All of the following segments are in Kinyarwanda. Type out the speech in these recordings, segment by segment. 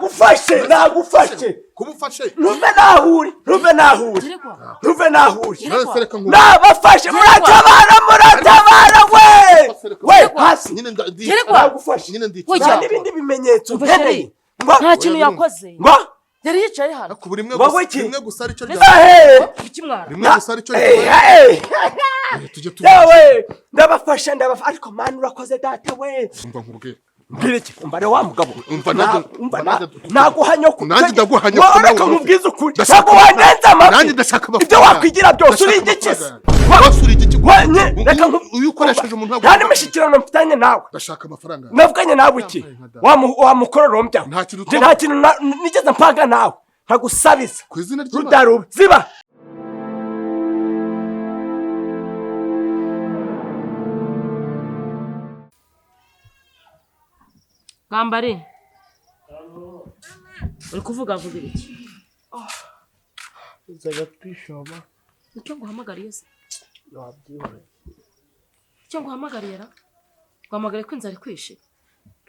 Nagufashe, nagufashe. Kuba ufashe. Ntuve naho uri, ntuve naho uri. Geregwa. Ntuve naho uri. Geregwa. None se reka Nabafashe, muratabara, muratabara we we, hasi. Nyine Geregwa. Nagufashe. Nyine ndi Oya. Nta n'ibindi bimenyetso Umva, nkeneye. chérie. Ngo Nta kintu yakoze. Ngo Yari yicaye hano. Ariko rimwe Wowe gusa iki? Rimwe gusa aricyo rya Ehe! Ikimwara. Rimwe gusa aricyo Eh, rya eh. Tujye tu Yewe, ndabafashe, ndabafashe. Ariko Mana, urakoze data we. Umva nkubwire. Mbwira iki? Umva rero wa mugabo. Umva nanjye- Umva umva nanjye- naguha nyoko. Nanjye ndaguha nyoko, Wowe nawe reka urafite. nkubwize ukuri. Ndashaka Ntabwo wandenza amavi. Nanjye ndashaka amafaranga. Ibyo wakwigira byose, uri Ndashaka igiki se? amafaranga. Wose uri igiki? Reka Uyu ukoresheje umuntu ntabwo Nta n'imishyikirano mfitanye nawe. Ndashaka amafaranga. Navuganye nawe iki? Wa mukororombya. Nta kintu Njye nta kintu nigeze mpanga nawe nkagusabiza. Ku izina ry'Imana. Rudaruba ziba. Gambari, uri kuvuga vuga iki? Nzajya twishoma. Icyo nguhamagariye se? Wabyihoreye. Icyo nguhamagariye ra? Guhamagariye ko inzara ikwishe.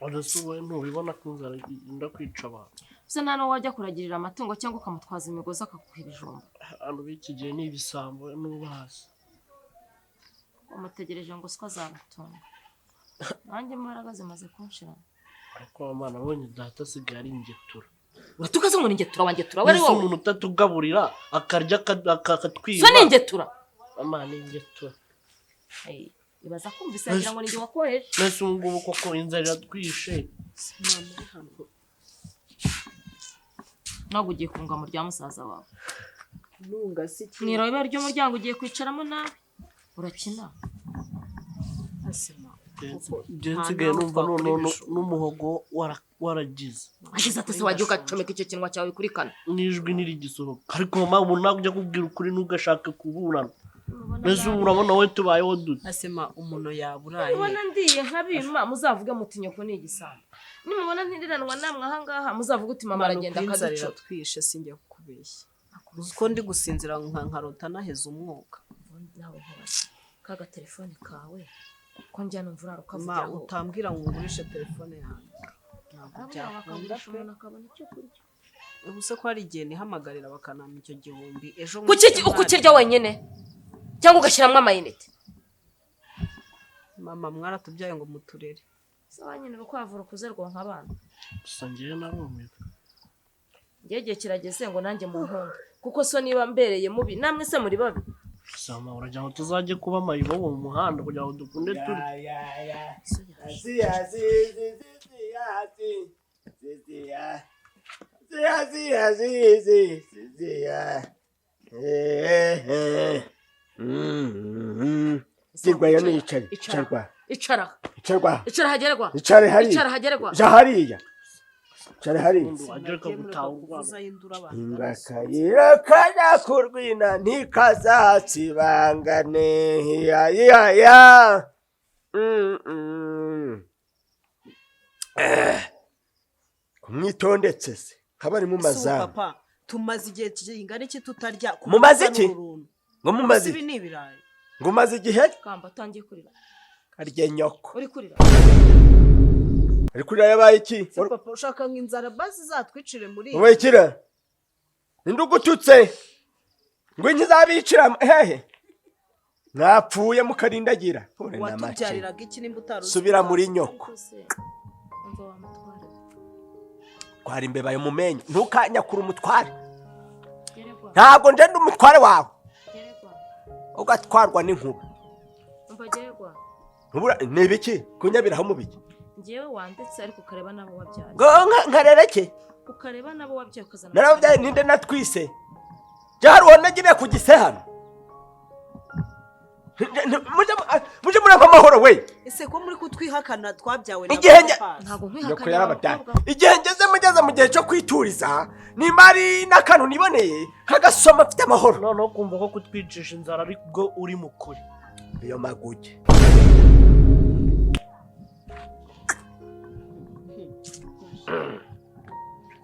Uretse ubu ntubibona ko inzara igenda kwica abantu? Se nta n'uwo wajya kuragirira amatungo cyangwa ukamutwaza imigozi akaguha ibijumba? Abantu b'iki gihe ni ibisambo n'ubazi. Umutegereje ngo siko azamutunga, nanjye imbaraga zimaze kunshirana. Ariko wa mwana, abonye data asigaye ari ingetura. Uratuka se ngo ni ingetura? Wa ngetura we, ari Mbese wowe. umuntu utatugaburira akarya akatwiba. So ni ingetura? Mama, ni ingetura. Ay, ibaza kumvise yagira ngo ni njye wakoheje. Mbese ubu ngubu koko inzara iratwishe. Ntabwo ugiye kunga mu rya musaza wawe. Nunga si iki? Mu irobe ry'umuryango ugiye kwicaramo nawe urakina. Asema. Njye nsigaye Nta numva naho twakura noneho ibijumba. n'umuhogo waragize. Agize ati se wagiye ugacomeka icyo kinwa cyawe kuri kano. N'ijwi ntirigisohoka. Ariko mama, ubu ntabwo ujya kubwira ukuri, ntugashake kuburana. Mbese ubu urabona wowe tubayeho dute? Asema umuntu yaburaye. Nimubona ndiye nkabima, muzavuge muti nyoko ni igisambo. Nimubona ntiriranywa namwe ahangaha, muzavuge uti mama aragenda inzara akaducura. iratwishe, sinjya kukubeshya. Uzi ko ndi gusinzira nkarota naheze umwuka. Nawe nkubaze, ka gatelefone kawe ko njya numva urara Ma, ukavugiraho? utambwira ngo ngurishe telefone yanjye. Ntabwo Arabura byakunda bakagurisha pe. umuntu akabona icyo kurya. Ubu se ko hari igihe nihamagarira bakanampa icyo 1000 ejo Kuki uko ukirya wenyine cyangwa ugashyiramo amayinite? Mama, mwaratubyaye ngo muturere. Sawa nyine, urukwavu rukuze rwonka abana. Gusa njyewe narumiwe. Njyewe igihe kirageze ngo nanjye mu ntunga, kuko so niba mbereye mubi, namwe se muri babi. Gusa mama, uragira ngo tuzajye kuba mayibobo mu muhanda kugira ngo dukunde turi? Ya, ya. So yaje. Si, ya, si, si, si, si, ya, si. Si, si, ya. Si, ya, si, ya, si, si, si, si, ya. Eh, eh. Girwa yo niyicaye. Icara. Icarwa. Icara. Icarwa. Icara hagerwa. Icare hariya. Icara hagerwa. Ja hariya. Icare hariya. Ubundi wajya ureka gutaha urwana. Kuvuza induru abantu. Akayira kajya kurwina ntikazatsibangane, ya ya ya. Eh. Kumwitondetse se kaba ari mu Ese ubu mazamu. papa, tumaze igihe kingana iki tutarya? Mumaze iki? Kuko uruntu. Ngo mumaze Ibi ni ibirayi. Ngo umaze igihe? Kamba, utangiye kurira. Karye nyoko. Uri kurira. Ari kurira yabaye iki? Se papa, ushaka ngo inzara basi zatwicire muri Wowe kira ninde ugututse ngo nkizabicira hehe? Mwapfuye mukarindagira. Ure na make. Watubyariraga iki nimba utari uzi? Subira muri nyoko. Ariko se umva wa mutware. Twara imbeba yo mu menyo, ntukanyakure umutware. Geregwa. Ntabwo nje ndi umutware wawe. Geregwa. Ugatwarwa n'inkuba. Umva geregwa. Ntubura ni ibiki kunyabiraho mu biki? Njyewe wanditse, ariko ukareba n'abo wabyaye. Ngo nkarereke? Ukareba n'abo wabyaye ukazana. Narabyaye ninde natwise? Jya hari uwo nagiriye ku gise hano? Mujye murampa amahoro we. Ese ko muri kutwihakana, twabyawe na Igihe papa? Ntabwo Nyoko nkwihakana. yarababyaye. Abakobwa. Igihe ngeze, mugeze mu gihe cyo kwituriza, nimba ari n'akantu niboneye kagasoma, mfite amahoro. Noneho kumva ko kutwicisha inzara ari bwo uri mu kuri. Iyo maguge.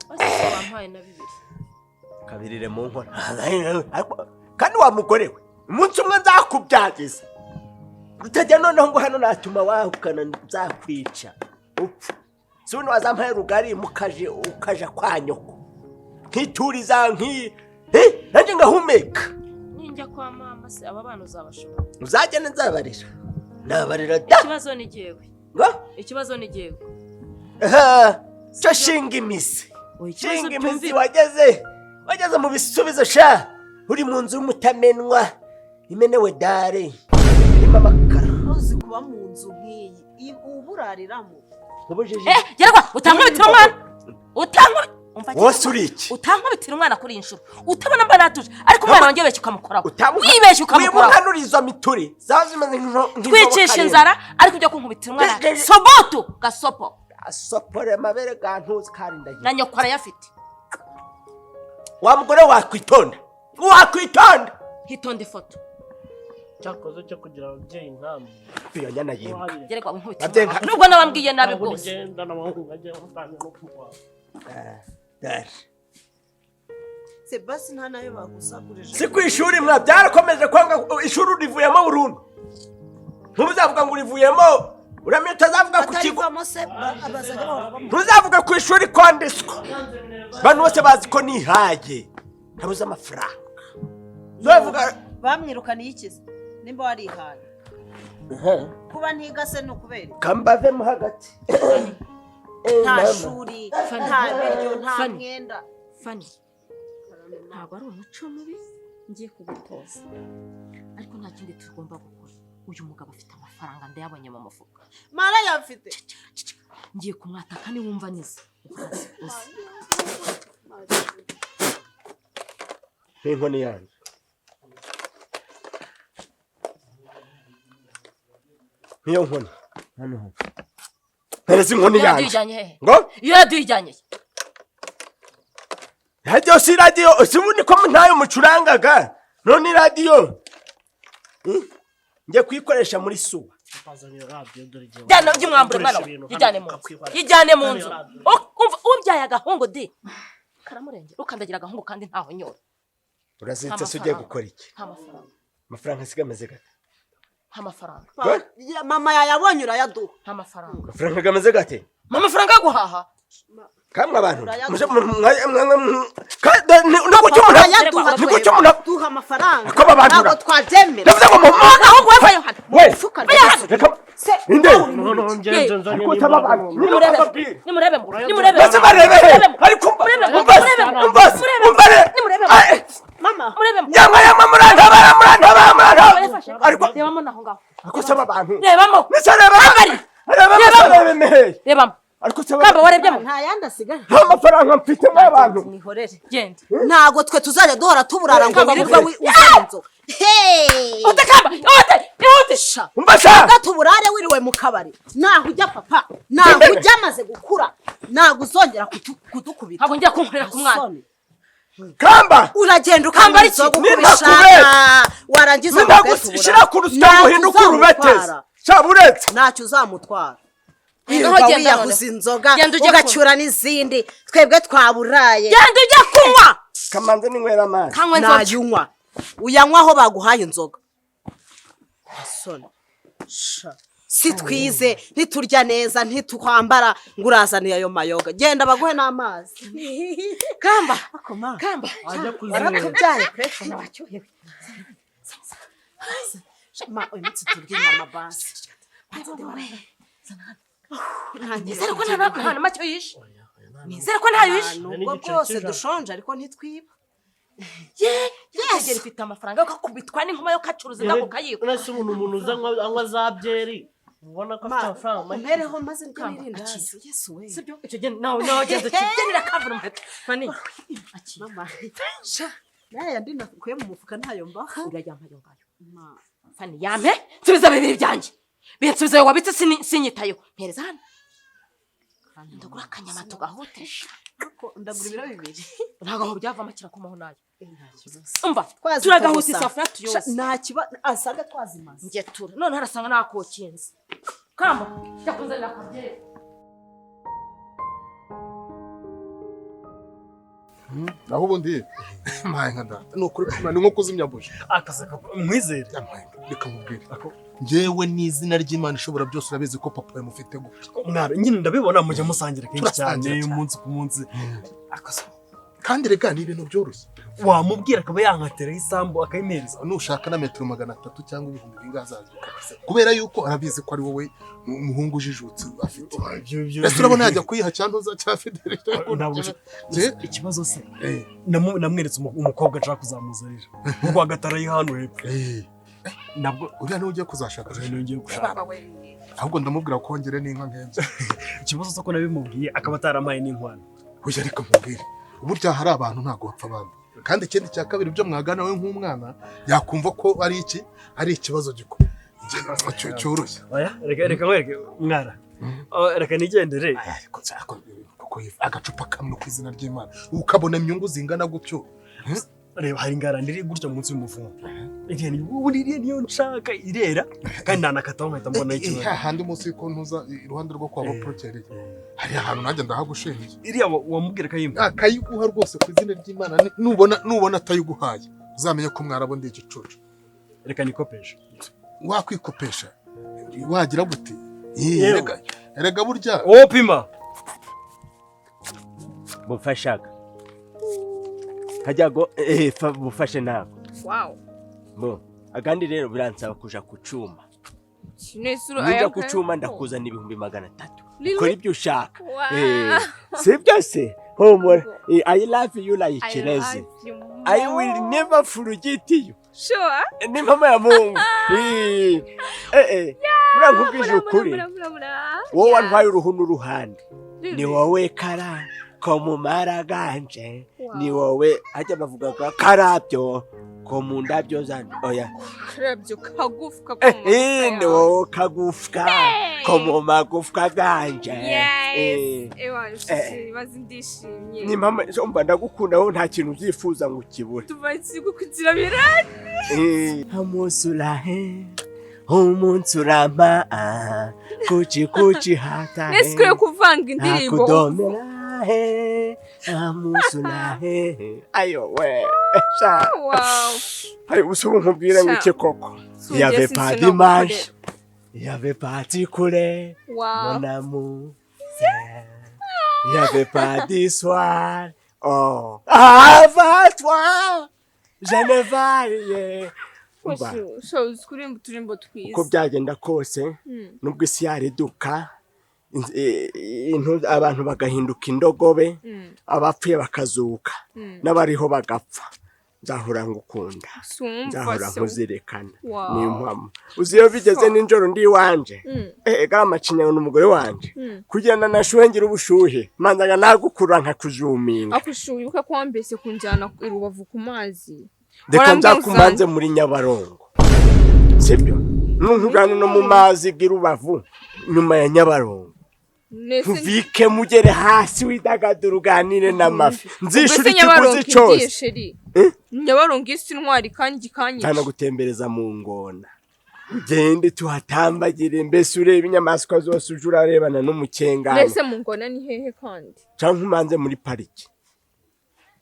Basi se wampaye na bibiri? Kabirire mu nkora. Ariko kandi wa mugore we, umunsi umwe nzakubyagiza utajya noneho ngo hano natuma wahukana, nzakwica upfa. Si Si ubundi wazampaye rugari mukaje ukaja kwa nyoko nkituriza nki nanjye ngahumeka. Ninjya kwa mama se aba bana uzabashobora? Uzagenda nzabarira, nabarira da. Ikibazo ni jyewe. Ngo? Ikibazo ni jyewe. Aha, cyo shinga imizi. Oya, ikibazo Shinga imizi. byumvi- Wageze mu bisubizo sha, uri mu nzu y'umutamenwa imenewe dare irimo amakara. Uzi kuba mu nzu nk'iyi uburariramo? Ubujiji. Geragwa utankubitira umwana, umva. Wose uri iki? Utankubitira umwana kuri iyi nshuro, utabona mba natuje, ariko umwana wanjye wibeshye ukamukoraho, wibeshye ukamukoraho. Wimukanura izo mituri zaba zimeze Twicisha inzara, ariko ujya kunkubitira umwana Ge- ge- sobotu gasopo. Asopore amabere ga ntuzi karindagiye. Na nyoko arayafite. Wa mugore, wakwitonda, wakwitonda. Hitonda ifoto. Cyakoze cyo kugira ababyeyi nkamwe. Iyo nyana yimbwa. Geragwa winkubitira Ababyeyi umwana, nubwo nabambwiye nabi Ntabwo bwose. nigenda n'abahungu bajya batanga no kurwana. Dare. Se basi nta nayo bagusagurije? Si ku ishuri mwa, byarakomeje kwanga ishuri urivuyemo burundu. Ntuzavuga ngo urivuyemo, uramye utazavuga ku kigo. Atarivamo se abazajya bahora bamu Ntuzavuga ku ishuri kwanditswa, abantu bose bazi ko nihaye ntabuze amafaranga, uzavuga. Bamwirukaniye ikize nimba warihaye? Kuba ntiga se ni ukubera iki? Kambavemo hagati. Nta Mama. shuri, Fani. nta biryo, nta Fani. mwenda. Fani, ntabwo ari umuco mubi ngiye kugutoza, ariko nta kindi tugomba gukora. Uyu mugabo afite amafaranga, ndayabonye mu mufuka. Mara yafite. Ngiye kumwataka, niwumva neza ukaze uze. N'inkoni yanjye, niyo nkoni hano hano, mpereza inkoni Iyo radiyo yanjye. ijyanye hehe? Ngo? Iyo radiyo ijyanye he? Radiyo si radiyo, si ubundi ko ntayo mucurangaga none radiyo? Njye kuyikoresha muri suwa. Bazanye radiyo dore igihe. Jyana by'umwambaro mwana wawe, yijyane mu nzu, yijyane mu nzu. Umva, ubyaye agahungu di karamurengera, ukandagira agahungu kandi ntaho nyora. Urazitse se, ugiye gukora iki? Nta mafaranga. Amafaranga asigaye ameze gate? Nta mafaranga. Mama yayabonye, urayaduha. Nta mafaranga. Amafaranga ameze gate? Mpa amafaranga yo guhaha. Kamwe abantu Urayaduha. muje ni kuki umuntu Urayaduha. ni kuki umuntu Duha amafaranga. Ko babandura. Ntabwo twabyemera. Ndavuze ngo mama Agahungu we, vayo hano. We. Fuka. Reka Se Inde. None Ariko utaba abantu Nimurebe, nimurebe, nimurebe. Bose barebe he? Ariko Murebe, umva murebe, umva murebe, umva re nimurebe. Mama. Murebe. Yamwe yamwe, murantabara, murantabara, murantabara, ariko Rebamo naho ngaho. Ariko saba abantu. Rebamo. Nese reba. Kambari. Reba. Rebamo. Reba mehe. Rebamo. Ariko saba. Kamba, warebyemo? Nta yandi asigaye. Nta mafaranga mfite mw'abantu. Mwihorere. Genda. Ntabwo twe tuzajya duhora tuburara ngo Kamba, wirirwa murebe. uzana inzoga. Hey! Ute kamba, ihute, ihute. Sha. Umva sha. Ubwo tuburare wiriwe mu kabari, naho ujya papa, naho ujya amaze gukura, ntabwo uzongera kudukubita. Ntabwo ngiye kunkorera ku mwana. Soni. Kamba. Uragenda Kamba ukanywa ari iki? inzoga uko Nintakubeshya. ubishaka, warangiza Nintagushyira ku rusyo ngo uhinduke urubateze sha, buretse. Ntacyo uzamutwara. Ngaho Wirirwa genda wiyahuza noneho. inzoga, Genda ujye ugacyura n'izindi, twebwe twaburaye. Genda ujye kunywa. Kamanze ninywera amazi. Kanywa inzoga. Nayunywa, uyanywa aho baguhaye inzoga. Soni. Sha. Si twize, ntiturya neza, ntitwambara, ngo urazaniye ayo mayoga. Genda baguhe n'amazi. Kamba. Akoma. Kamba. Ajya kuzinywera. Waratubyaye pe. Wacyohewe. Ma, uyu munsi turya inyama basi. Nizere ko nta na make yishe. Nizere ko ntayo yishe. Nubwo bwose dushonje, ariko ntitwiba. Yes. Ifite amafaranga yo kakubitwa n'inkuba yo kacuruza indabo kayikwa. Uretse umuntu uza anywa za byeri, ubona ko afite amafaranga make. Umpereho maze ndye Kamba, n'irindazi. Yesu we. Sibyo? Icyo gihe nawe genda ukigenera kavura umuheto. Mani. Akira. Mama. Sha. Naya ndi nakuye mu mufuka ntayo mbaha. Urayampa ayo ngayo. Ma. Fani, yampe nsubiza bibiri byanjye. Binsubiza ayo wabitse, sinyitayo. Mpereza hano. Ndagura akanyama tugahutesha. Ariko ndagura ibiro 2. Ntabwo aho byavamo kirakomaho nayo. Umva, Twazitogosa. turagahuta isafuriya Sha, tuyoze. nta kiba asaga twazimaze. Njye tura. None harasanga nakokinze. Kamba, jya kunzanira akabyeri. Naho ubundi mpaye nka data, ni ukuri kumana ni nko kuzimya buji. Akazi nkwizere. Yampaye nka, reka nkubwire. Njyewe n'izina ry'Imana ishobora byose, urabizi ko papa yamufite gutya. Mwara, nyine ndabibona, mujya musangira kenshi cyane. Turasangira cyane. Umunsi ku munsi. Akaso Kandi reka, ni ibintu byoroshye. Wamubwira akaba yankateraho isambu akayimereza. Nushaka na metero 300 cyangwa ibihumbi bingahe azaza ukabise, kubera yuko arabizi ko ari wowe umuhungu ujijutse afite. Ibyo Ese urabona yajya kuyiha cyantuza cya Fidele? Ntabwo ikibazo se namweretse umukobwa nshaka kuzamuzanira kuko agatara hano hepfo nabwo. Uriya niwe ugiye kuzashaka? Niwe ngiye gushaka. Ahubwo ndamubwira ko wongere n'inka nk'ebyiri. Ikibazo se ko nabimubwiye akaba atarampaye n'inkwano? Oya, reka nkubwire, burya hari abantu ntabwo bapfa abandi. Kandi ikindi cya kabiri, ibyo mwagana we nk'umwana yakumva ko ari iki, ari ikibazo cyoroshye. Oya, reka nkwereke mwara. Oh, reka nigendere. Aya, ariko nshaka kuko agacupa kamwe, ku izina ry'Imana, ukabona inyungu zingana gutyo. Reba, hari ingarani iri gutya munsi y'umuvumo. Iriya ni ubundi, iriya niyo nshaka, irera kandi nanakataho nkahita mbona ikibazo. Hahandi munsi y'uko iruhande rwo kwa Baporokeri hari ahantu nanjye ndahagushingiye. Iriya wamubwira akayimpa? Akayiguha rwose, ku izina ry'Imana. Nubona atayiguhaye, uzamenye ko mwarabo ndi igicucu. Reka nikopeshe. Wakwikopesha wagira gute? Yewe. Erega burya Wowe pima. Bufashaga hajyago bufashe ntabwo. Wow. Bo agandi rero biransaba kuja ku cuma. Nesuru. Nijya ku cuma ndakuzana 300,000. Really? Kora ibyo ushaka. Wow. Si byose, humura. I love you like I crazy. love you I will more. never forget you. Sure. Ni mama ya Mungu. Buriya nkubwije Mura, ukuri, mura, mura, mura. wowe Yeah. wantwaye uruhu n'uruhande. Really? Ni wowe kara ko mu mara ganje. Wow. Ni wowe hajya bavugaga karabyo ko mu ndabyo zanje, oya. Karabyo kagufwa ko mu Eh, magufa ni yawe. wowe kagufwa ko mu magufwa ganje. Yes. Ewa, bazi ndishimye. Ni mama, umva, ndagukunda wowe, nta kintu ubyifuza ngo ukibure. Tuva kugira birari. Umunsi urahe, umunsi urama, ah, kuki kuki hata. Nese ukwiye kuvanga indirimbo. Akudomera he, umunsi urahe, ayo we sha. Wow. Ayo, ubu nkubwire ngo iki koko? Il y avait pas d'image, il y avait pas de couleur, Wow. mon amour. Il y avait pas d'histoire. Oh, avant toi, je ne vais. Umva, Ushoboye kuririmba uturimbo twiza. uko byagenda kose, nubwo isi yariduka, abantu bagahinduka indogobe, abapfuye bakazuka, n'abariho bagapfa, nzahora ngukunda. Sumva Nzahora se. nkuzirikana. Wow. Niyo mpamvu uzi iyo bigeze nijoro ndi iwanje, gariya macinya n'umugore wanje, kugira ngo nashuhe ngira ubushuhe, manzaga nagukurura nkakuzuminga. Akushuye, wibuka ko wambese kunjyana i Rubavu ku mazi. Reka Warambwiye nzakumanze muri Nyabarongo, sibyo? Nunkujyana no mu mazi bw'i Rubavu nyuma ya Nyabarongo, Nese tuvike mugere hasi, widagadure, uganire n'amafi, nzishura Ubwo se ikiguzi Nyabarongo cyose. igiye, chéri? Nyabarongo isi intwari kandi ikanyica. Ntanagutembereza mu ngona, ugende tuhatambagire, mbese urebe inyamaswa zose, uje urarebana n'umukengano. Nese mu ngona ni hehe kandi? Cyangwa umanze muri pariki.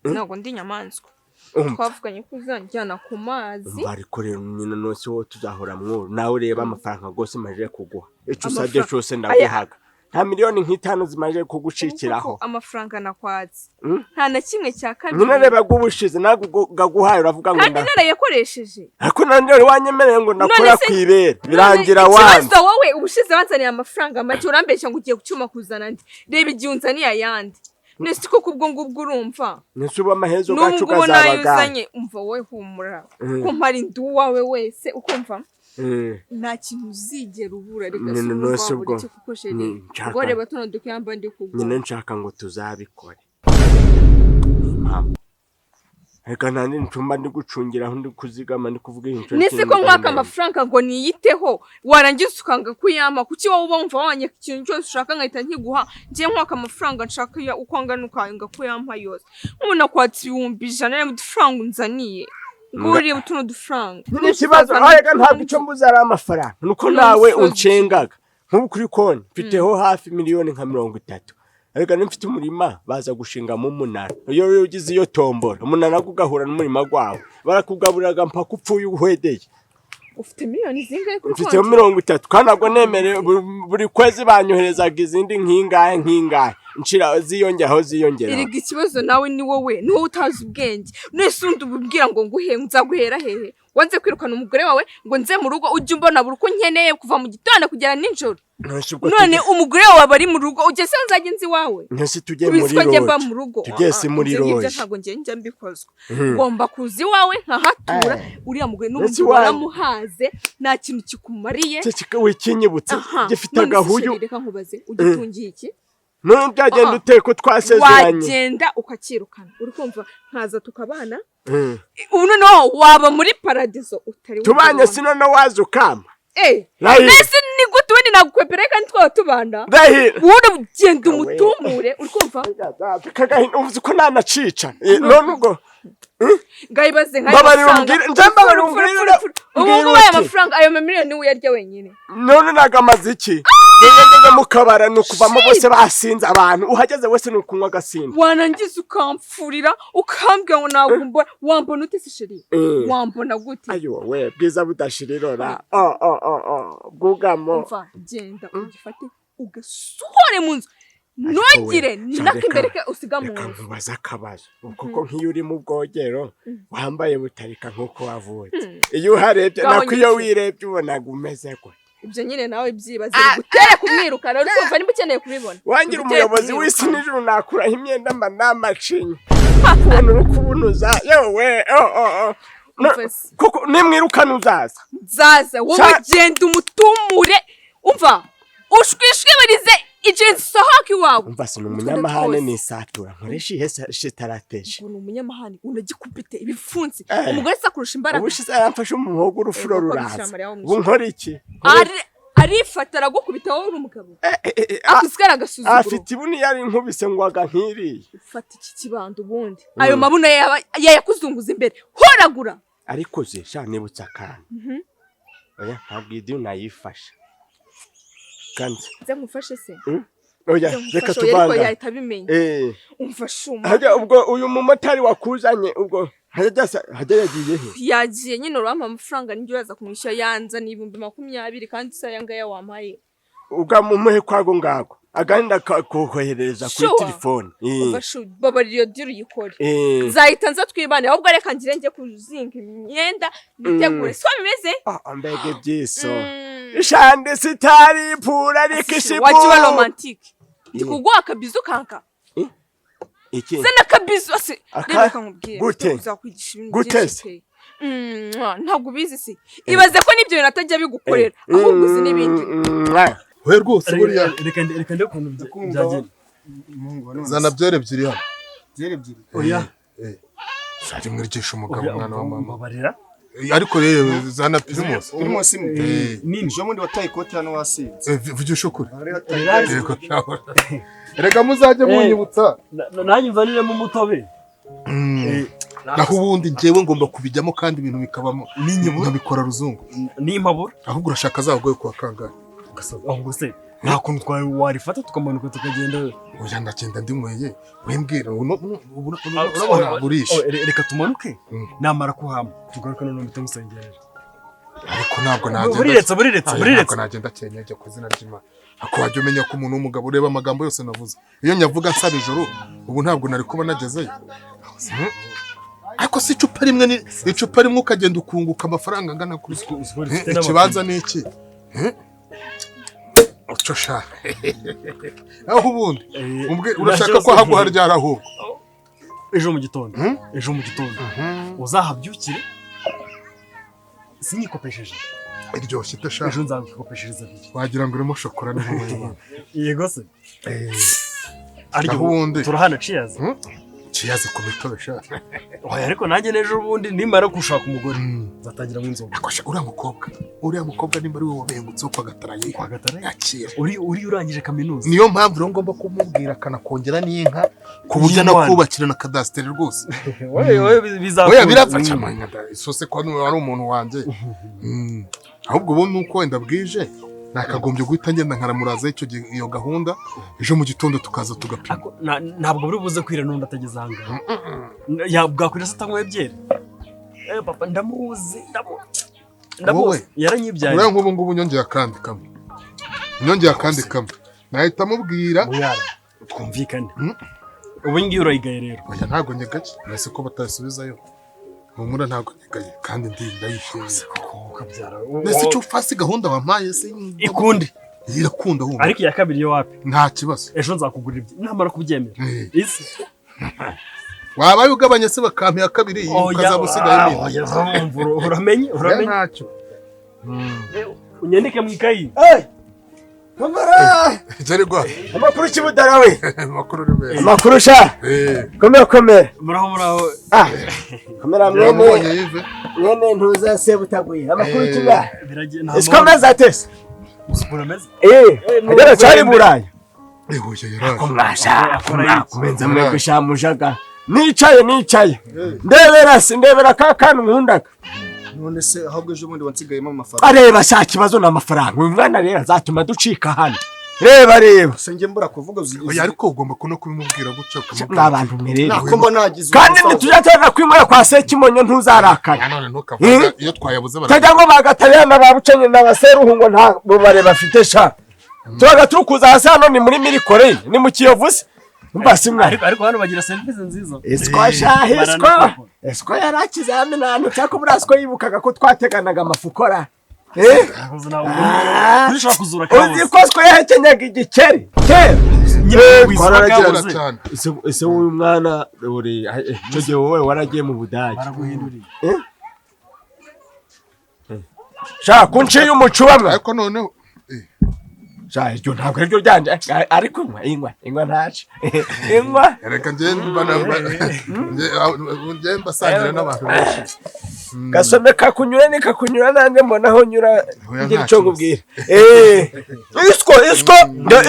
Ntabwo ndi inyamaswa. Umva. Twavuganye ko uzanjyana ku mazi. Umva, ariko rero nyine nose wowe tuzahora mwuru nawe, ureba amafaranga rwose maje kuguha, icyo usabye cyose ndaguhaga, nta miliyoni 5 zimaze kugucikiraho. Kuko amafaranga nakwatse nta na kimwe cya kabiri. Nyine reba ubushize ntabwo gaguhaye, uravuga ngo Kandi narayakoresheje. Ariko nanjye wari wanyemereye ngo nakora None se- ku ibere, birangira None wanze. ikibazo wowe, ubushize banzaniye amafaranga make, urambeshya ngo ugiye kucyuma kuzana andi. Reba igihe unzaniye ayandi. Nese koko ubwo ngubwo urumva Nese ubu amahezo n'ubu gacu ngubu nayo gazaba gahe? uzanye? Umva wowe, humura, ko mpari ndi uwawe wese, ukumva nta kintu uzigera ubura. Reka Nyine si nose urumva ubwo wabura iki kuko chéri nshaka- ubwo reba tuno dukuyamba ndi kugura. Nyine nshaka ngo tuzabikore, ni impamvu reka nta ncumba ndi gucungiraho, ndi kuzigama, ndi kuvuga inshuro. Nese ko nkwaka amafaranga ngo niyiteho, warangiza ukanga kuyampa? Kuki wowe uba wumva wanyaka ikintu cyose ushaka nkahita nkiguha? Ngiye nkwaka amafaranga nshaka iyo uko angana ukanga kuyampa yose. Nk'ubu nakwatse 100,000, reba udufaranga unzaniye, ngo urebe tuno dufaranga. Nyine ikibazo arega ntabwo icyo mbuze ari amafaranga, nuko nawe uncengaga. Nk'ubu kuri konti mfiteho hafi miliyoni nka 30, ariko niba mfite umurima baza gushingamo umunara, iyo rero ugize iyo tombora umunara ugahura n'umurima wawe, barakugaburiraga mpaka upfuye uhwedeye. Ufite miliyoni zingahe kuri Mfiteho konti? 30, kandi ntabwo nemerewe. Buri kwezi banyoherezaga izindi nkingahe nkingahe, nshira ziyongeraho ziyongeraho. Erega ikibazo nawe ni wowe utazi ubwenge. Nese undi ububwira ngo nguhe, nzaguhera hehe? Wanze kwirukana umugore wawe ngo nze mu rugo ujye umbona buri uko nkeneye, kuva mu gitondo kugera nijoro. Ntose ubwo None umugore wawe aba ari mu rugo, ugeze nzajya nzi iwawe? Ntose tujye Ubizi muri ko njye mba loge? mu rugo. Tujye se muri Ibyo ngibyo loge? ntabwo njye njya mbikozwa. Ngomba kuza iwawe nkahatura. Uriya mugore Ndetse n'ubundi iwanjye- waramuhaze, nta kintu kikumariye. Ceceka, wikinyibutse. Aha. Gifite None se agahuyu. chéri, reka nkubaze, ugitungiye iki? None byagenda ute ko twasezeranye? Wagenda ukakirukana, uri kumva, nkaza tukabana. Ubu noneho waba muri paradizo utari Tubanye wabona. si noneho waza ukama? Eh, Rahira. mbese ni gute ubundi nagukwepera kandi twaba tubana? Rahira. Ubundi ugenda Kawe. umutumure, uri kumva? Kagahinda, uzi ko nanacica. None ubwo Ngayibaze nk'ayo Mbabarira mafaranga. umbwire, njye mbabarira umbwire, Ubu umbwire ngubu aya uti. mafaranga, ayo mamiliyoni uyarya wenyine. None ntabwo amaze iki? Ngeze ngeze mu kabara, ni ukuvamo bose basinze. Abantu uhageze wese ni ukunywa agasinda. Wanangiza ukamfurira, ukambwira ngo ntabwo mbona. Wambona ute se chéri? Wambona gute? Ayo we, bwiza budashira irora, oh oh oh oh, bwugamo. Umva, genda ugifate ugasohore mu nzu, ntugire n'ak'imbere ke usiga mu Reka nzu. nkubaze akabazo. Kuko nk'iyo uri mu bwogero wambaye butarika nk'uko wavutse, iyo uharebye, Ngaho nako iyo nyishyura. wirebye ubonaga umeze gute? Ibyo nyine nawe byibaze, bigutere kumwirukana, uri kumva? Niba ukeneye kubibona, Wangira bigutere umuyobozi w'isi kumwirukana. n'ijuru, nakuraho imyenda mba namacinya kubona uri kubunuza. Yewe, oh oh oh. Umva se. Kuko nimwirukana uzaza? Nzaza. Wowe genda umutumure, umva, ushwishwibirize igihe nsohoka iwawe. Umva, si ni Utwo umunyamahane. twose. Ni isatura nkoresha ihe stratégie? Ngo ni umunyamahane, unagikubite ibipfunsi. Eh. Umugore se akurusha imbaraga? Ubushize yaramfashe umuhogo, urufuro Ego, ko ruraza. Bikira Mariya wo mu Ubu nkora iki? Arifata aragukubita, wowe uri umugabo, akusigara agasuzuguro. Afite ibuni, yari nkubise ngwaga nk'iriya. Ufata iki kibando ubundi, ayo mabuno yayakuzunguza imbere, horagura. Ariko ze sha, nibutse akantu. Oya, ntabwo iyi nayifasha kandi. Nze nkufashe se? Oya, Nze reka nkufashe, oya, ariko tuvanga. yahita abimenya. Umva shuma. Hajya ubwo uyu mumotari wakuzanye, ubwo hajya yagiye he? Yagiye nyine, urampa amafaranga nijya uraza kumwishyura. Yanzaniye 20,000, kandi se aya ngaya wampaye? Ubwo mumuhe kwago ngago, agahenda koherereza kuri Sure. telefone. Umva shu, babarira iyo deal uyikore. Nzahita nza twibane. Ahubwo reka ngire njye kuzinga imyenda nitegure, siko bimeze? Ah, mbega ibyiso! Ishande sitari pura ariko ishipu. Wajya uba romantique, ndi kuguha akabizu kanka. Iki? Zana akabizu ase. Rero reka nkubwire. Gute? Uzakwigisha ibintu Gute byinshi se? pe. Mwah, ntabwo ubizi se? Ibaze ko n'ibyo bintu atajya bigukorera, ahubwo uzi n'ibindi. Mwah. We rwose buriya. Reka ndebe ukuntu byagenda. Zana byeri ebyiri hano. Byeri ebyiri? Oya. Rimwe ryishe umugabo, Oya, mwana wa mama. Mbabarira. Ariko rero zana Primus. Primus imwe? Eh. Nini. Ejo bundi wataye ikote hano wasinze. Vugisha ukuri. Hari wataye. Yego, nawe. Erega muzajye munyibutsa. Nanjye nzaniremo umutobe. Naho ubundi njyewe ngomba kubijyamo kandi ibintu bikabamo Ninyibura. nkabikora ruzungu. Nimpabura. Ahubwo urashaka azaguye kuwa kangahe? Ahubwo se nta kuntu warifata tukamanuka tukagenda? Oya, ndagenda ndinyweye, wimbwira urabona burishe. Oh, reka tumanuke. Namara kuhama tugaruka, noneho mpite musengerera. Ariko ntabwo nagenda. Buriretse, buriretse. Aya, Buriretse. ntabwo nagenda cyenyeje ku izina ry'Imana. Ako wajya umenya ko umuntu w'umugabo, ureba amagambo yose navuze, iyo nyavuga nsaba ijoro ubu ntabwo nari kuba nagezeyo. Ariko si icupa rimwe, ni icupa rimwe ukagenda ukunguka amafaranga angana kuri Rifite ikibanza ni iki? Uco sha, aho ubundi urashaka ko haguha ryari ahubwo? Ejo mu gitondo, ejo mu gitondo uzahabyukire sinyikopesheje. Iryoshye idashaka. Ejo nzagukopeshereza abiri. Wagira ngo urimo shokora n'ubundi. Yego se. Ariko Naho ubundi turahana cheers. Cheers ku mitobe sha. Oya, ariko nanjye n'ejo bundi nimara gushaka umugore nzatangira mu inzoga. Akosha uriya mukobwa nimba ari we wabengutse wo kwa Gatarayiha. Kwa Gatarayiha. Yakira. Uri urangije kaminuza. Niyo mpamvu rero ngomba kumubwira akanakongera n'inka, ku buryo Y'intwari. anakubakira na kadasiteri rwose. Wowe wowe bizakunda. Oya, birafasha isose ko ari umuntu wanjye. Ahubwo ubu ni uko wenda bwije nakagombye guhita ngenda nkaramuraza icyo gihe iyo gahunda, ejo mu gitondo tukaza tugapima. Ako, ntabwo buri buze kwira n'undi atageze aha ngaha. Ya bwakwira se atanyweye byeri? Eh papa, ndamuzi, ndamuzi. Wowe yaranyibyariye. Uriya nk'ubu ngubu nyongeye akandi kamwe. Nyongeye akandi kamwe. Nahita mubwira twumvikane. Ubu ngiye urayigaye rero. Oya ntago nyegaye. Nase ko batasubizayo. Humura ntago nyegaye kandi ndi ndayishimiye. Ukabyara. Nese cyo fasi gahunda wampaye se ikundi. Irakunda humura. Ariko iya kabiri yo wapi? Nta kibazo. Ejo nzakugurira ibyo. Namara kubyemera. Isi. Wabaye ugabanye se bakampa ya kabiri ukaza usigaye nini. Oya uramenye uramenye. Ntacyo. Unyandike mu ikayi. Eh! Kamara! Jerigwa. Amakuru kibudara we. Amakuru ni meza. Amakuru sha. Komera komera. Muraho muraho. Ah. Kamera mwene. Mwene ntuza se butaguye. Amakuru kiba. Isiko meza atese. Usukura meza. Agera cyari buraya. Oya yaraje. Kumwasha. Kubenza mwe kushamujaga. Nicaye nicaye. Ndebera si ndebera ka kantu nkundaka. None se ahubwo ejo bundi wansigayemo amafaranga. Areba sha kibazo na amafaranga. Uyu mwana rero azatuma ducika hano. Reba reba. Se nge mbura kuvuga uzi. Oya ariko ugomba kuno kubimubwira gutyo ukamubwira. N'abantu mwe rero. Nako mba nagize. Kandi ntitujya kwimura kwa Sekimonyo ntuzarakara. None ntukavuga iyo twayabuze bara. Tajya ngo bagatarira na babucenye na baseruhungo nta bubare bafite sha. Turaga turukuza hasi hano ni muri Mirikore ni mu Kiyovu se. Mbasi mwana. Ariko hano bagira service nziza. Esiko sha esiko. Esiko yarakize hamwe n'ahantu cyako burasiko yibukaga ko twateganaga amafukora. Ushobora kuzura kabuze. Uzi ko siko yahekenyaga igikeri. Kera. Ese uyu mwana uri icyo gihe wowe waragiye mu Budage. Baraguhinduriye. Sha kunciye umucuba mwa. Ariko noneho Sha iryo ntabwo ariryo ryanje ariko inywa inywa inywa ntace. Inywa. Reka nje nje mbasangira n'abantu benshi. Gasome kakunyura ni kakunyura nanjye mbona aho nyura ngira icyo nkubwira. Isiko isiko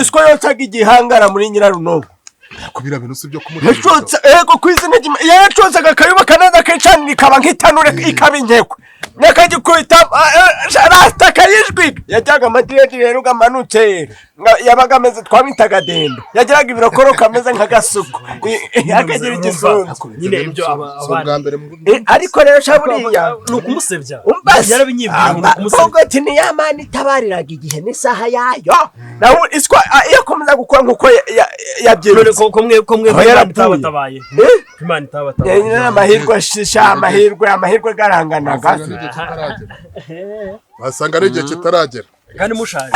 isiko yotsaga igihangara muri Nyirarunogo. Kubira bintu si byo kumurira. Yacotsa ego kwizina yacotsaga kayubaka neza akicanira ikaba nk'itanure ikaba inkekwe. Nyakagikubita rasta kayijwi yajyaga amadiredi rero gamanutse yabaga ameze twamwitaga dendo yagiraga ibirokoro kameze nk'agasuku akagira igisunzu nyine ibyo abana ariko rero sha buriya ni ukumusebya yarabinyibwiye ngo ukumusebya ubwo ati ni ya mana itabariraga igihe n'isaha yayo naho iswa iyo akomeza gukora nkuko yabyirutse ko mwe Imana itabatabaye Imana itabatabaye amahirwe shisha amahirwe amahirwe garanganaga basanga ari igihe kitaragera kandi mushaje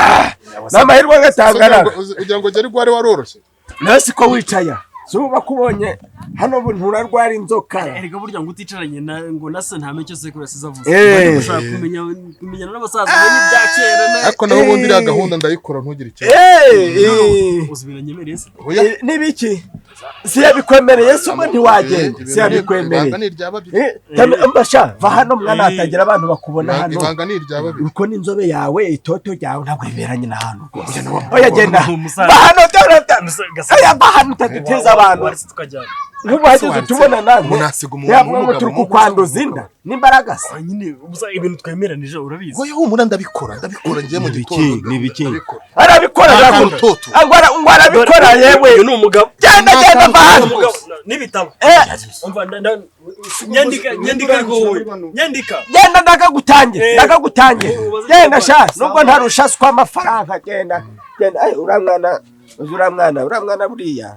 n'amahirwe agatangana ugira ngo geri gwari waroroshye nasi ko wicaya zuba kubonye hano bu nturarwara inzoka erega burya ngo uticaranye na ngo nase nta mecyo sekuru yasize avuze ushaka kumenya kumenyana n'abasaza benye bya kera ariko naho ubundi iriya gahunda ndayikora ntugire ikibazo uzibira nyemereye se nibiki si yabikwemereye se ubwo ntiwagenda si yabikwemereye mbasha va hano mwana hatagira abantu bakubona hano ibanga ni irya babiri uko n'inzobe yawe itoto ryawe ntabwo riberanye na hano rwose oya genda va hano oya va hano utaduteza abantu nk'ubu hageze tubona nanjye yabwo turi kukwanduza inda n'imbaraga se nyine ibintu twemeranije urabizi oya humura ndabikora ndabikora ngiye mu gitondo nibiki arabikora ngo arabikora yewe uyu ni umugabo genda genda va hano n'ibitabo umva nyandika nyandika ariko wowe nyandika genda ndakagutangira ndakagutangira genda sha nubwo ntarusha swa amafaranga genda genda uramwana uramwana uramwana buriya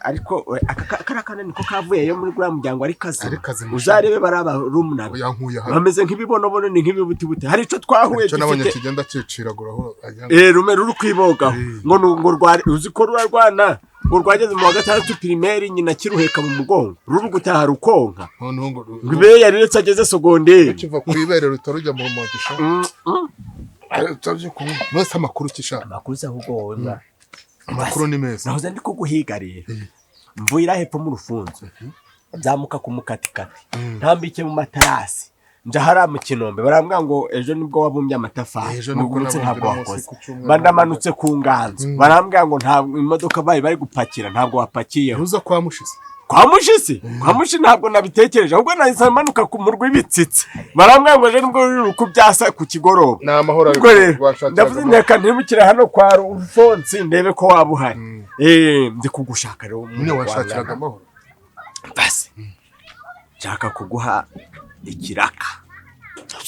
ariko akarakana niko kavuyeyo muri gura muryango ari kazi uzarebe baraba rumuna bameze nk'ibibonobono ni nk'ibibutibute hari ico twahuye gifite nabonye kigenda ciciraguraho rume ruri kwibogaho ngo ngo rwari uzi ko rurarwana ngo rwageze mu wa gatandatu primaire nyina kiruheka mu mugongo ruri gutaha rukonka ngo ibe yariretse ageze secondaire kiva ku ibere rutarujya mu mugisha mwese amakuru kisha amakuru ahubwo wowe mwana amakuru ni meza nahoze ndi kuguhiga rero mvuyira hepfo mu rufunzo nzamuka ku mukatikati ntambike mu matarasi nja hariya mu Kinombe barambwira ngo ejo nibwo wabumbye amatafari nubwo ntabwo wakoze bandamanutse ku nganzo barambwira ngo ntabwo imodoka bari bari gupakira ntabwo wapakiyeho uza kwa Mushisi kwa Mushisi kwa Mushi ntabwo nabitekereje ahubwo nahise manuka ku murwi w'ibitsitsi barambwira ngo ejo nibwo ruri kubyasa ku kigoroba ni amahoro ariko ndavuze inteka ntibukire hano kwa Rufonsi ndebe ko waba uhari ndi kugushaka rero nyine washakiraga amahoro basi nshaka kuguha ikiraka.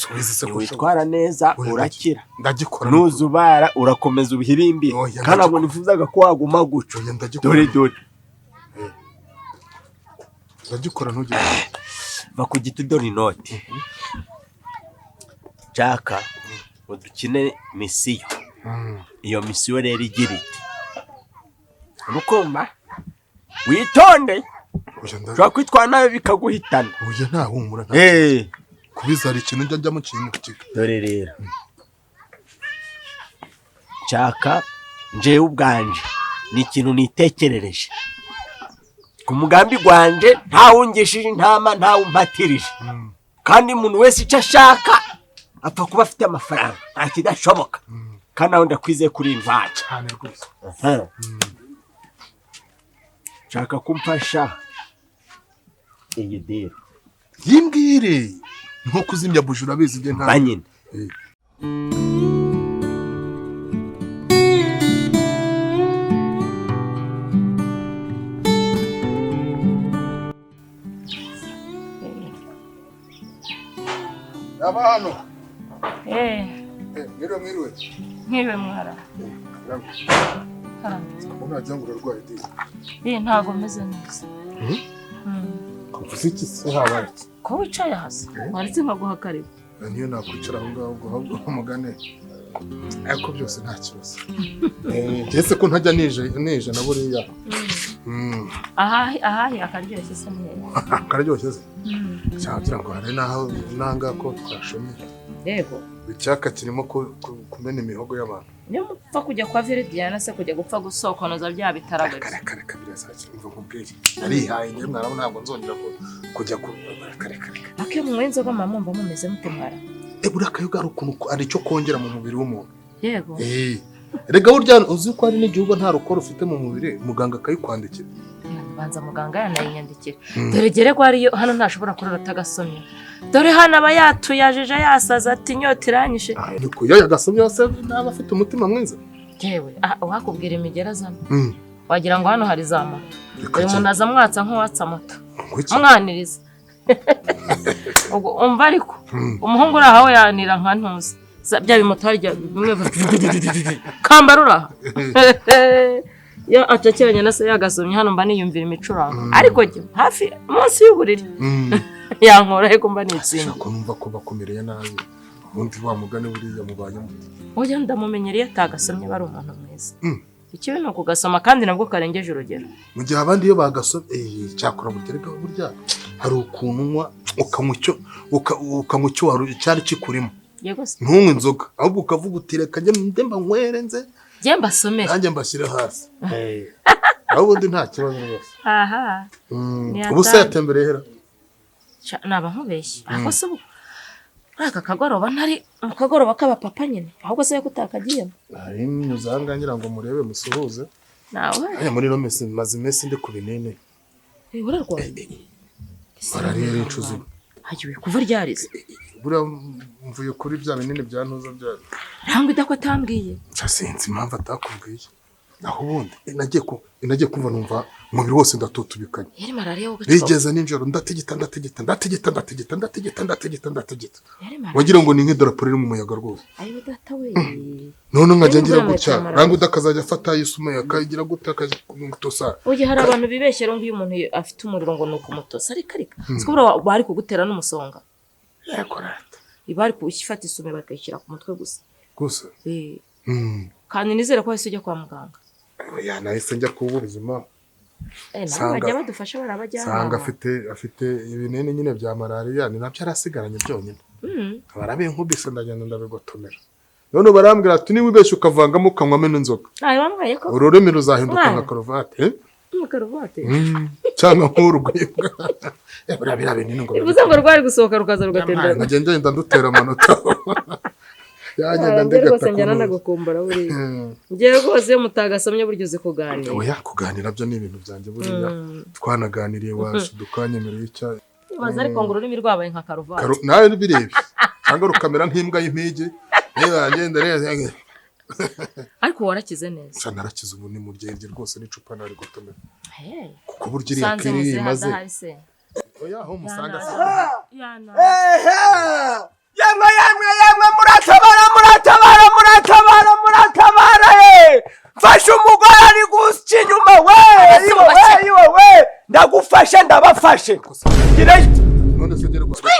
Subiza se ko Witwara neza Oya, urakira. Ndagikora. Nuzubara urakomeza ubihirimbire. Oya, Kandi ntabwo ndagikora. nifuzaga ko waguma guco. Oya, ndagikora. Dore dore. Ndagikora ntugire. Va ku giti dore inoti. Nshaka ngo dukine misiyo. Iyo misiyo rero igira iti: urukumva witonde, Oya, ushobora kwitwara nabi bikaguhitana. Oya, nta humura, nta. Kubiza hari ikintu njya njyamo kintu kiga. Dore rero, nshaka njewe ubwanje ni ikintu nitekerereje ku mugambi gwanje, ntawungishije intama, ntawumpatirije, kandi umuntu wese icyo ashaka apfa kuba afite amafaranga, nta kidashoboka, kandi nawe ndakwizeye kuri intwari. Cyane rwose. Nshaka ko umfasha iyi deal. Yimbwire, nko kuzimya buji, urabizi njye nta. Ba nyine. Aba hano. Eh, Mwiriwe, mwiriwe. Nkiriwe mwara. Ubu nagira ngo urarwaye di. Eh, ntago meze neza. Uvuze iki se, habaye iki? Ko wicaye hasi? Waretse nkaguha karibu. Niyo nakwicara aho ngaho ubwo ahubwo umugane, ariko byose nta kibazo. Njye se ko ntajya nije nije na buriya. Ahahi ahahi akaryoshye se ni hehe? Kararyoshye se cyangwa kugira ngo hari n'aho nanga ko twashomye. Yego. Icyaka kirimo kumena imihogo y'abantu. Niyo mupfa kujya kwa Veridiana se, kujya gupfa gusokonoza bya bitarago. Kare kare kabiri sakira, umva nkubwire, narihaye njye mwarabu, ntabwo nzongera kujya ku kare kare. Ake munywa inzoga mama mwumva mumeze mute mwara? Buriya akayoga hari ukuntu hari icyo kongera mu mubiri w'umuntu. Yego. Erega burya uzi ko hari n'igihe uba nta rukoro ufite mu mubiri, muganga akayikwandikira. Banza muganga yanayinyandikira. Dore gere ko ariyo hano ntashobora kurara atagasomye. Dore hano aba yatuyajeje yasaza ati inyota iranyishe. Nuko iyo yagasomye yose naba afite umutima mwiza. Yewe, uwakubwira imigera azana. Wagira ngo hano hari za moto. Reka Uyu muntu cyane. aza amwatsa nk'uwatsa moto. Ngwiki. Amwaniriza. Ubwo umva ariko umuhungu uri aho yanira nka ntuzi. Bya bimoto harya bimwe kambara uraha. Iyo acakiranye na se yagasomye hano mba niyumvira imicurango. Ariko jye hafi munsi y'uburiri. Yankora ariko mba nitsinda. Ko numva ko bakumereye nabi. Ubundi wa mugani buriya mubanye mute? Oya, ndamumenyereye atagasomye aba ari umuntu mwiza. Ikibi ni ukugasoma kandi nabwo karengeje urugero. Mu gihe abandi iyo bagasomye cyakora burya burya hari ukuntu unywa ukanywa icyo ukanywa icyo wari cyari kikurimo. Yego se. Ntunywe inzoga ahubwo ukavuga uti reka njye mba nywere nze. Njye mbasomere. Nanjye mbashyire hasi. Aho ubundi nta kibazo rwose. Aha. Ubu se yatembereye hera? Naba nkubeshye. Ahubwo se ubu muri aka kagoroba ntari mu kagoroba k'abapapa nyine, ahubwo se ko utakagiyemo. Hari nyuze aha ngaha ngira ngo murebe musuhuze. Nawe. Aya muri ino minsi maze iminsi ndi ku binini. Urarwaye? Malariya y'incuzi. Hagiwe kuva ryarize. Buriya mvuye kuri bya binini bya ntuza bya. Ntabwo idako atambwiye. Sinzi impamvu atakubwiye. Naho ubundi nagiye kumva numva umubiri wose ndatutubikanye. Yari malariya wo gacupa. Bigeze nijoro ndatigita ndatigita ndatigita ndatigita ndatigita ndatigita ndatigita. Yari malariya. Wagira ngo ni nk'idarapo riri mu muyaga rwose. Ayo data we. None nkajya ngira gutya, ranga udakazajya afata yisume akayigira gutya akamutosa. Oya, hari abantu bibeshyera ngo iyo umuntu afite umuriro ngo ni ukumutosa, ariko ariko. Siko buriya bari kugutera n'umusonga. Yego rata. Bari kuwufata isume bakayishyira ku mutwe gusa. Gusa. Kandi nizere ko wahise ujya kwa muganga. Oya, nahise njya kuba ubuzima. Nabo bajya badufasha barabajyana. Sanga afite ibinini nyine bya malariya, ni nabyo arasigaranye byonyine. Barabinkubise ndagenda ndabigotomera. None barambwira ati niba ubeshye ukavangamo ukanywamo n'inzoga. Nawe bamwaye ko. Ururimi ruzahinduka nka karuvati. Nka karuvati. Cyangwa nk'urwibwa. Buriya biriya binini ngo. Bivuze ngo rwari gusohoka rukaza rugatembera. Nkagenda ngenda ndutera amanota. Yagenda ndigata. Rwose njyana nagukumbura buriya. Njyewe rwose iyo mutagasomye burya uzi kuganira. Oya, kuganira byo ni ibintu byanjye buriya. Twanaganiriye wacu dukanyemereye icyayi. Baza ariko ngo ururimi rwabaye nka karuvati. Nawe birebye. Cyangwa rukamera nk'imbwa y'impigi. Niba ngenda neza. Ariko warakize neza. Nca narakize ubu ni muryerye rwose n'icupa nari gotomera. Kuko burya iriya kiri imaze. Oya, aho musanga se. Yemwe, yemwe, yemwe, muratabara, muratabara, muratabara, muratabara! He, mfashe umugore ari guca inyuma we! Iwe we, iwe we, ndagufashe, ndabafashe. Gireyo. None se gerwa? Twi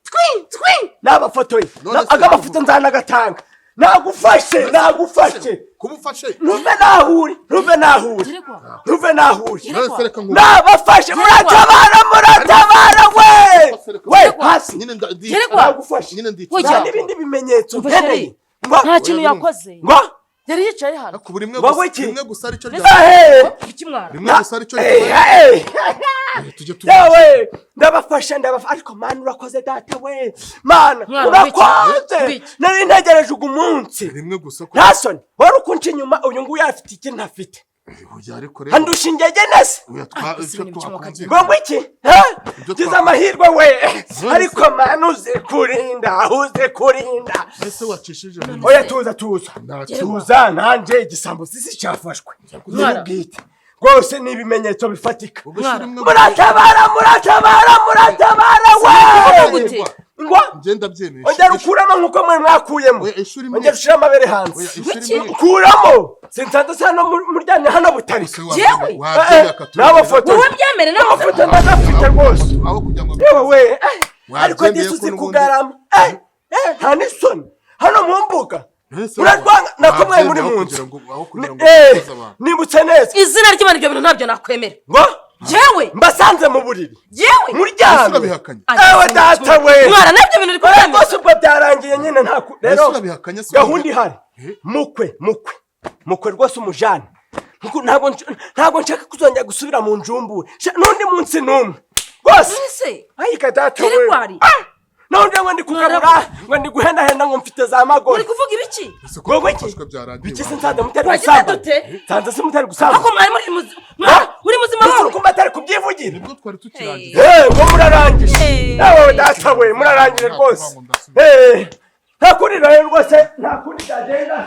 twi twi, nabafotoye. None se- Agamafoto nzanagatanga. Nagufashe, nagufashe. Kuba ufashe. Ntuve nahuri, ntuve nahuri, ntuve nahuri. None se reka nkubu. Nabafashe, muratabara, muratabara we we, hasi. Nyine Gerwa. Nagufashe. Nyine ndi. Ujya. Nta n'ibindi bimenyetso Umva nkeneye. chéri, Ngo nta kintu yakoze, ngo yari yicaye hano. Ariko buri rimwe Ngo gusa iki? Rimwe gusa aricyo rya. Ehe! Kuki mwara? Rimwe gusa aricyo Eh, rya. eh. Tujye tu. Yewe, ndabafashe, ndabafashe. Ariko mana, urakoze data we, mana. Mwana, Urakoze. wiki. Nari ntegereje ugu munsi. Rimwe gusa ko. Nta soni, wari ukunca inyuma. Uyu nguyu afite iki ntafite? Oya, ariko rero. Andusha ingegene se? Oya, twa icyo twakumvikana. Ngo ngwiki? Ha? Ibyo Gize amahirwe we. Ariko mana, uzi kurinda, uzi kurinda. Ese wacishije mu Oya, tuza, tuza. Nta Tuza, nanjye igisambo sisi cyafashwe nyir'ubwite rwose, ni ibimenyetso bifatika. Ubwo rimwe. Muratabara, muratabara, muratabara we! Gute? Ngo Ngenda byemeye. ongera ukuramo nkuko mwe mwakuyemo. Oya, ishuri imwe. Ongera ushire amabere hanze. Oya, ishuri imwe. Kuramo, sinsanze se hano muryamye hano butarika. Se Jewe? wabyemeye akatubwira. N'amafoto. Wowe byemere nawe. N'amafoto ndagafite rwose. Aho kugira ngo Yewe we, ariko Wabyemeye disi ko uzi n'ubundi- kugarama. Nta n'isoni hano mu mbuga Ese murarwanga nako mwari muri wabyemeye aho mu kugira nzu. ngo- aho kugira ngo ubaze abantu. Nibutse neza. Izina ry'Imana, ibyo bintu ntabyo nakwemera. Ngo Jewe. mbasanze mu buriri Yewe. Ese muryamye. urabihakanye? Ewe data we! Mwana, nabyo bintu uri Oya, kubyemera? rwose ubwo byarangiye nyine, nta rero Ese urabihakanye se? gahunda ihari, Eh? mukwe, mukwe, mukwe rwose umujane. Kuko ntabwo nshaka kuzongera gusubira mu njumbure n'undi munsi n'umwe rwose. Ese Ayika data we! Teregwari. Ah! None ngo ndi kugarura, ngo ndi guhendahenda, ngo mfite za magore. Uri kuvuga ibiki? Ese ko Ngo iki? twafashwe byarangiye? Biki se? Nsanze mutari Twagize gusambana. dute? Nsanze se mutari gusambana? Ariko mwari muri muzima? Mwari uri muzima Ese wowe? urukumva atari kubyivugira? Nibwo twari tukirangiza. Eh, ngo murarangije? Eh. Ewe data we, murarangije rwose. Eh, nta kundi rero rwose, nta kundi byagenda.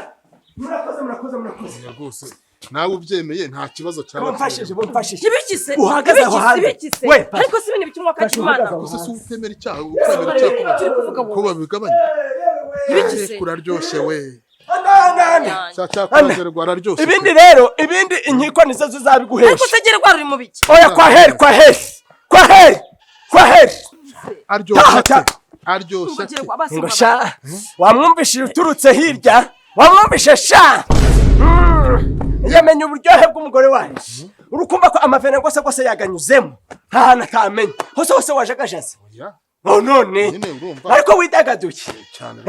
Murakoze, murakoze, murakoze. Rwose nawe ubyemeye nta kibazo cyaba. Bamfashije, bamfashije. Ibiki se? Uhagaze aho Ibiki se? hanze. Ibiki se? We, Ariko si ibintu biki mwaka Fasha, cy'Imana? uhagaze aho. Gusa si utemera icyaha, ukwemera icyaha Turi kuvuga ko wowe. babigabanya. Ibiki se? Kuraryoshye we. Ana, ana, ana. Cya cyakunezerwa araryoshye. Ibindi rero, ibindi inkiko nizo Ariko zizabiguhesha. se Gerwari, uri mu biki? Oya, kwa heri, kwa heri, kwa heri, kwa heri. Aryoshye Taha, ate? taha. Aryoshye ate? Gerwa, basi Ngo mbabara. sha, wamwumvishije uturutse hirya, wamwumvishe sha. Yamenye uburyohe bw'umugore wanjye. Urukumva ko amavene rwose rwose yaganyuzemo, nta hantu atamenya, hose hose wajagajaze. Oya, Oh, none nyine urumva. ariko widagaduye Cyane.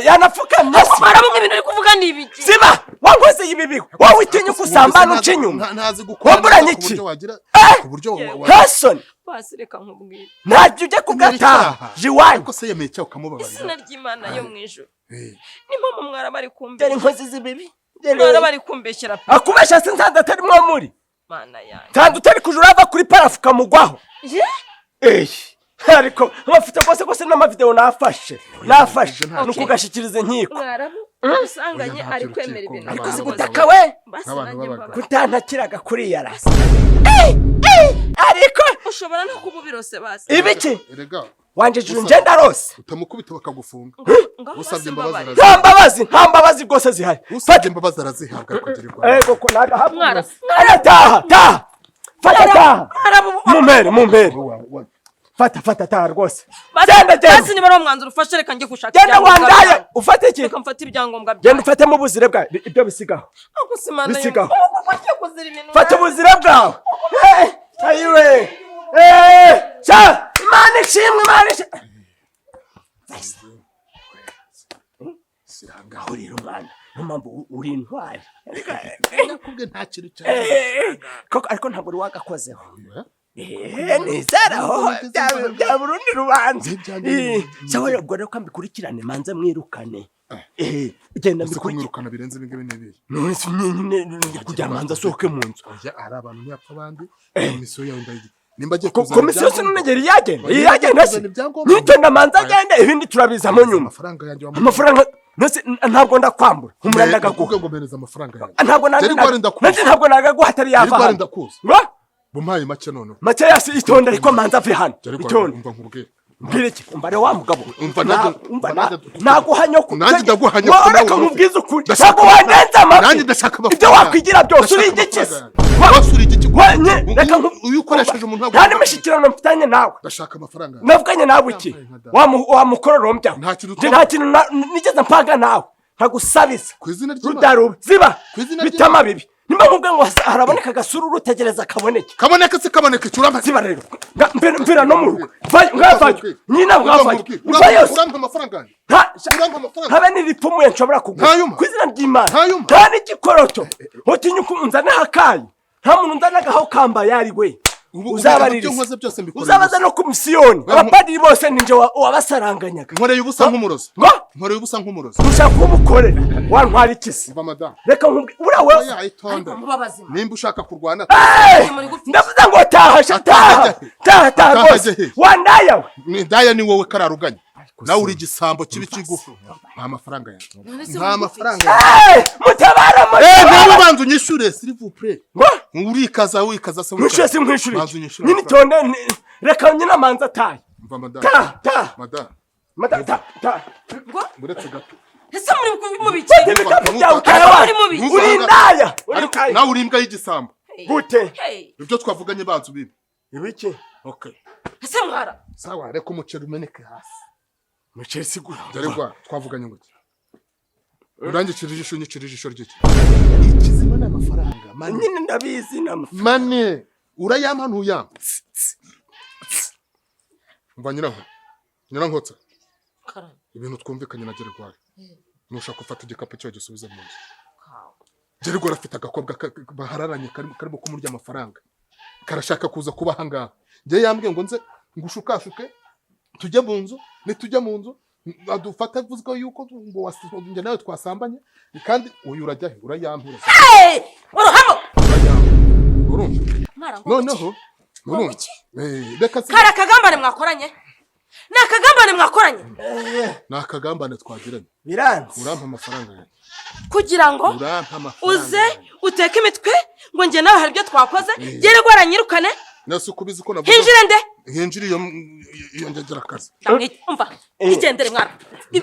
Yanapfukamye se. Mwaramu, ibintu uri kuvuga ni ibiki? Ziba wankoze ibi bibi, wowe utinyuka usambana uca inyuma. Ntazi gukora Wamburanye neza ku iki? buryo wagira ku buryo Nta soni. Basi reka nkubwire. Ntabyo ujya kugataha jiwanyu. Ariko se yemeye icyaha ukamubabarira? Izina ry'Imana yo mu ijuru. Eh, Ni mpamvu mwara bari Dore kumbeshyera. inkozi z'ibibi. Mwara bari kumbeshyera pe. Akubesha se? Nsanze atari mwo muri Mana yanjye. nsanze utari kuja urava kuri parafu ukamugwaho. Ye? Eyi, ariko amafoto rwose rwose n'amavideo nafashe, nafashe, ni ukugashikiriza inkiko. Mwaramu usanganye Oya, ari ntabyo kwemera urukiko, ibintu. Ariko si Abantu gutaka we. Basi Nk'abantu nanjye b'abagabo. mbabara. Kutantakiraga kuriya rasa, ariko Ushobora no kuba ubirose basi. Ibiki? Erega Wanje juru ngenda rose. utamukubita bakagufunga. Ngaho Usabye basi imbabazi mbabare. arazihabwa. Nta mbabazi, nta mbabazi rwose zihari. Usabye imbabazi arazihabwa kugira Ego ko nagahabwa. Mwara. Aya, taha, taha, fata, taha. Mwaramu. Mumpere, mumpere, fata, fata, taha rwose. Basi Genda, basi genda. niba ari umwanzuro ufashe, reka njye gushaka Genda. ibyangombwa Wandaye byanjye. ufate iki? Reka mfate ibyangombwa Genda. byanjye. Ufatemo ubuzire bwawe, ibyo bisigaho. Ariko si Imana yo. Bisigaho. Ubu ugiye kuzira ibintu. Fata ubuzire bwawe. Ayiwe! Sha, Imana ishimwe, Imana ishimwe. Aho rero mwana, niyo mpamvu uri intwari. Nakubwe nta kintu cyane. Koko, ariko ntabwo uri wagakozeho. Nizeraho bya burundi rubanza. Sawa rero, ubwo rero ko mbikurikirane, manze mwirukane. Genda. Ese ko Mbikurikirane. mwirukana birenze ibi ngibi n'ibi? None se nyine kugira manze asohoke mu nzu? Oya, ari abantu ntiyapfa abandi. Komisiyo yawe ndayigira nimba agiye Ko- kuzana Komisiyo ibyangombwa. sinonegera iyagenda. Oya, Iyagenda se. kuzana ibyangombwa. Nitonda, manze agende, ibindi turabizamo nyuma. Amafaranga yanjye wamuha. Amafaranga nose ntabwo ndakwambura, humura, ndagaguha. Ndakubwiye ngo mpereza amafaranga yanjye. Ntabwo Jeri Rwari ndakuzi. nanjye ntabwo nagaguha atari yava Jeri Rwari hano. ndakuzi. Ngo? Bumpaye make noneho. Make yasi, itonde, ariko manze ave hano. Jeri Rwari, Itonde. umva nkubwire. Mbwira iki? Umva rero wa mugabo. Umva nanjye Umva naguha nyoko. Nanjye ndaguha nyoko. Wowe reka nkubwize ukuri. Ntabwo wandenza amafi. Nanjye ndashaka amafaranga. Ibyo wakwigira byose uri igiki se? Wose uri igiki? Reka uyu ukoresheje umuntu ntabwo. Nta n'imishyikirano mfitanye nawe. Ndashaka amafaranga. Navuganye nawe iki? Wa mukororombya. Nta kintu nigeze mpanga nawe. Nkagusabiza. Ku izina ry'Imana. Rudaruba. Ziba. Bitama bibi. Nimba nkubwiye ngo haraboneka agasura urutegereza kaboneke. Kaboneke se kaboneke cyuramba. Ziba rero. Mvira no mu rugo. Mwavayo. Nyina mwavayo. Mvayo. Urampa amafaranga. Urampa amafaranga. Habe n'iripfumuye nshobora kugura. Ku izina ry'Imana. Nta n'igikoroto. Utinyuka unzane akayi. Nta muntu unzanagaho kambaye ari we. Uzabaririza. Uzabaza no ku misiyoni. Abapadiri bose ninjye wabasaranganyaga. Nkoreye ubusa nk'umurozi. Nkoreye ubusa nk'umurozi. Ushaka kumukorera. Wantwara iki se? Reka nkubwire uriya we. Nimba ushaka kurwana. Ndavuze ngo taha taha. Taha taha rwose. Wandaya we. Ni ndaya ni wowe kararuganye. Nawe uri igisambo kibi kigufu. Nta mafaranga yawe. Nta mafaranga yawe. Mutabara mutabara. Nawe banza unyishure s'il vous plaît. Urikaza wikaza se. Ntushure si nkwishure. Nyine itonde reka nyine amanza ataye. Mva madame. Ta ta. Madame. Madame ta ta. Buretse gato. Ese muri mu biki? Uri indaya. Nawe uri imbwa y'igisambo. Gute? Ibyo twavuganye banza ubibe. Ibiki? Okay. Ese mwara. Sawa reka umuceri umeneke hasi. Umuceri sigura. Dore gwa twavuganye ngo iki? Urangikira ijisho unyicira ijisho ry'iki? Ikizima ni amafaranga. Mane. Nyine ndabizi ni amafaranga. Mane. Urayampa ntuyampa. Umva nyiranko. Nyirankotsa. Ibintu twumvikanye na Gerigwari. Nushaka gufata igikapu cyo gisubize mu nzu. Gerigwari afite agakobwa bahararanye karimo kumurya amafaranga. Karashaka kuza kuba aha ngaha. Njye yambwiye ngo nze ngushukashuke tujye mu nzu, nitujya mu nzu adufata avuzwe yuko ngo njye nawe twasambanye kandi uyu urajya he urayampura. Hey! Uruhamo. Urumva? Noneho urumva. Reka kara kagambane mwakoranye. Ni akagambane mwakoranye. Ni akagambane twagiranye. Biranze. Urampa amafaranga yanjye. Kugira ngo uze uteke imitwe ngo njye nawe hari ibyo twakoze, Gerigwari anyirukane. Nase ukubizi ko navuze. Hinjire nde? Hinjire iyo iyo kazi. Umva. Igendere mwana.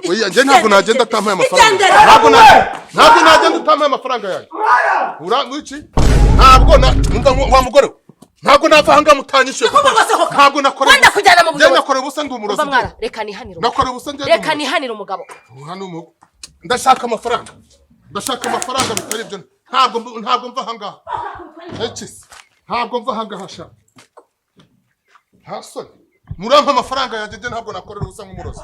Oya njye ntabwo nagenda atampaye amafaranga. Ntabwo nagenda utampaye amafaranga yanjye. Urangwiki? Ntabwo na umva wa mugore. Ntabwo nava aha mutanyishyuye. Ntabwo nakora. Wenda kujyana mu buyobozi. Njye nakora ubusa ndi umurozi. Mwana reka nihanire. Nakora ubusa njye. Reka nihanire umugabo. Hano ndashaka amafaranga. Ndashaka amafaranga bitari ibyo. Ntabwo mva aha ngaha. Iki ntabwo mva aha ngaha sha. Nta soni. Murampa amafaranga yanjye njye ntabwo nakorera ubusa nk'umurozi.